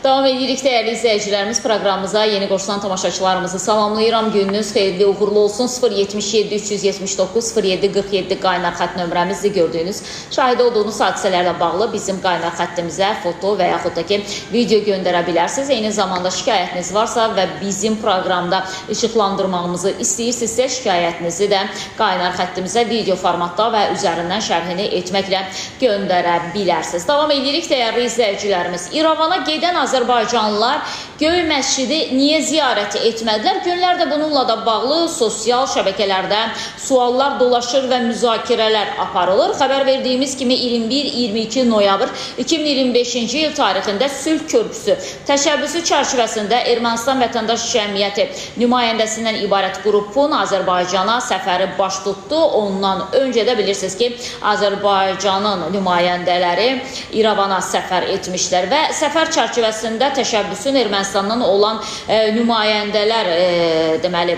Davam edirik dəyərli izləyicilərimiz, proqramımıza yeni qoşulan tamaşaçılarımızı salamlayıram. Gününüz xeyirli, uğurlu olsun. 077 379 07 47 qaynar xətt nömrəmizdir. Gördüyünüz, şahid olduğunuz hadisələrlə bağlı bizim qaynar xəttimizə foto və yaxud da ki video göndərə bilərsiniz. Eyni zamanda şikayətiniz varsa və bizim proqramda işıqlandırmağımızı istəyirsinizsə, şikayətinizi də qaynar xəttimizə video formatda və üzərindən şərhini etməklə göndərə bilərsiniz. Davam edirik dəyərli izləyicilərimiz. İrəvana gedən Azərbaycanlılar Göy Məscidi niyə ziyarət etmədilər? Günlərdə bununla da bağlı sosial şəbəkələrdə suallar dolaşır və müzakirələr aparılır. Xəbər verdiyimiz kimi 21-22 noyabr 2025-ci il tarixində Sülh Körpüsü təşəbbüsü çərçivəsində Ermənistan Vətəndaş Cəmiyyəti nümayəndəsindən ibarət qrupun Azərbaycana səfəri baş tutdu. Ondan öncə də bilirsiniz ki, Azərbaycanın nümayəndələri İrəvana səfər etmişlər və səfər çərçivəsində təşəbbüsün Ermənistandan olan nümayəndələr deməli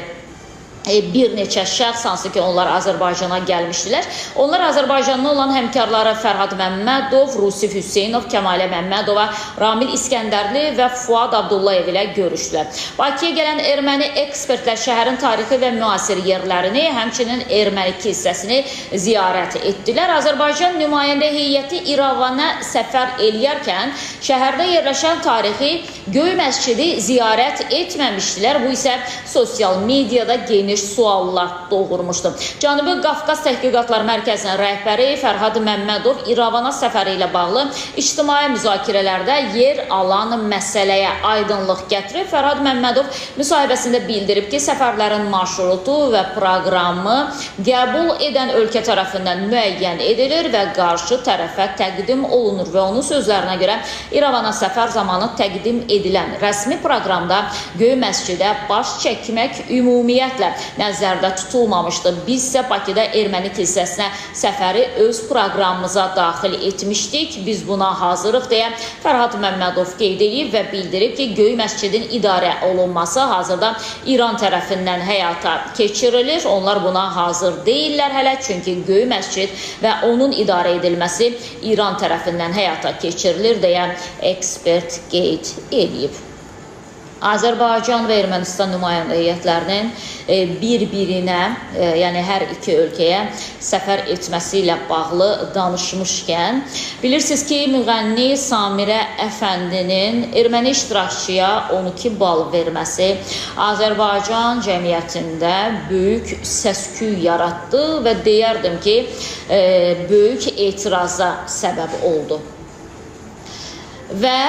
bir neçə şəxs, hansı ki onlar Azərbaycana gəlmişdilər. Onlar Azərbaycanlı olan həmkarları Fərhad Məmmədov, Rusif Hüseynov, Kəmalə Məmmədova, Ramil İskəndərli və Fuad Abdullayev ilə görüşdülər. Bakıya gələn erməni ekspertlər şəhərin tarixi və müasir yerlərini, həmçinin erməni kilsəsini ziyarət etdilər. Azərbaycan nümayəndə heyəti İrəvana səfər eləyərkən şəhərdə yerləşən tarixi Göy Məscidi ziyarət etməmişdilər. Bu isə sosial mediada geniş suallar doğurmuşdu. Cənubi Qafqaz Təhqiqatlar Mərkəzinin rəhbəri Fərhad Məmmədov İrəvana səfəri ilə bağlı ictimai müzakirələrdə yer alan məsələyə aydınlıq gətirib. Fərhad Məmmədov müsahibəsində bildirib ki, səfərlərin marşrutu və proqramı qəbul edən ölkə tərəfindən müəyyən edilir və qarşı tərəfə təqdim olunur və onun sözlərinə görə İrəvana səfər zamanı təqdim edilən rəsmi proqramda Göy Məscidə baş çəkmək ümumiyyətlə nəzərdə tutulmamışdı. Biz isə Bakıda erməni kilsəsinə səfəri öz proqramımıza daxil etmişdik. Biz buna hazırıq deyə Fərhad Məmmədov qeyd edib və bildirib ki, Göy Məscidin idarə olunması hazırda İran tərəfindən həyata keçirilir. Onlar buna hazır deyillər hələ, çünki Göy Məscid və onun idarə edilməsi İran tərəfindən həyata keçirilir deyə ekspert qeyd edib. Azərbaycan və Ermənistan nümayəndə heyətlərinin bir-birinə, yəni hər iki ölkəyə səfər etməsi ilə bağlı danışmışkən, bilirsiniz ki, müğənni Samirə Əfəndinin erməni iştirakçıya 12 bal verməsi Azərbaycan cəmiyyətində böyük səs-küy yaratdı və deyərdim ki, böyük etiraza səbəb oldu. Və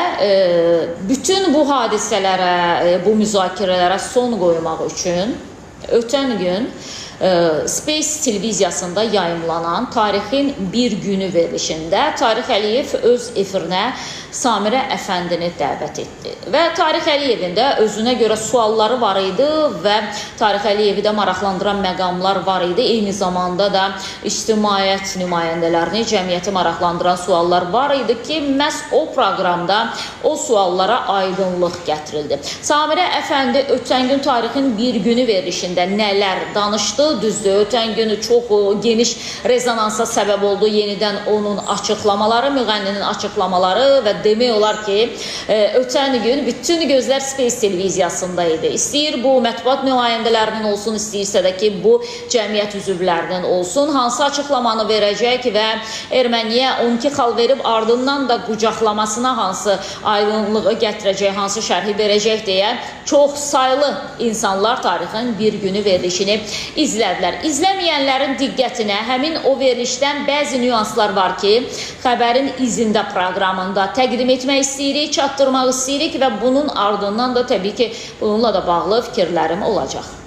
bütün bu hadisələrə, bu müzakirələrə son qoymaq üçün ötən gün Space televiziyasında yayımlanan Tarixin Bir Günü verilişində Tarix Əliyev öz efirinə Samirə Əfəndini dəvət etdi. Və Tarix Əliyevin də özünə görə sualları var idi və Tarix Əliyevi də maraqlandıran məqamlar var idi. Eyni zamanda da ictimaiyyət nümayəndələrini, cəmiyyəti maraqlandıran suallar var idi ki, məhz o proqramda o suallara aydınlıq gətirildi. Samirə Əfəndi ötən gün Tarixin Bir Günü verilişində nələr danışdı? Düzdür, ötən günü çox geniş rezonansa səbəb oldu yenidən onun açıqlamaları, müğənninin açıqlamaları və demək olar ki, ötən gün bütün gözlər Space televiziyasında idi. İstəyir bu mətbuat nümayəndələrinin olsun, istəyirsə də ki, bu cəmiyyət üzvlərinin olsun, hansı açıqlamanı verəcək və erməniyə 12 xal verib ardından da qucaqlamasına hansı aydınlığı gətirəcək, hansı şərhi verəcək deyə çox saylı insanlar Tarixin Bir Günü verilişini izlədilər. İzləməyənlərin diqqətinə həmin o verilişdən bəzi nüanslar var ki, xəbərin izində proqramında təqdim etmək istəyirik, çatdırmaq istəyirik və bunun ardından da təbii ki, bununla da bağlı fikirlərim olacaq.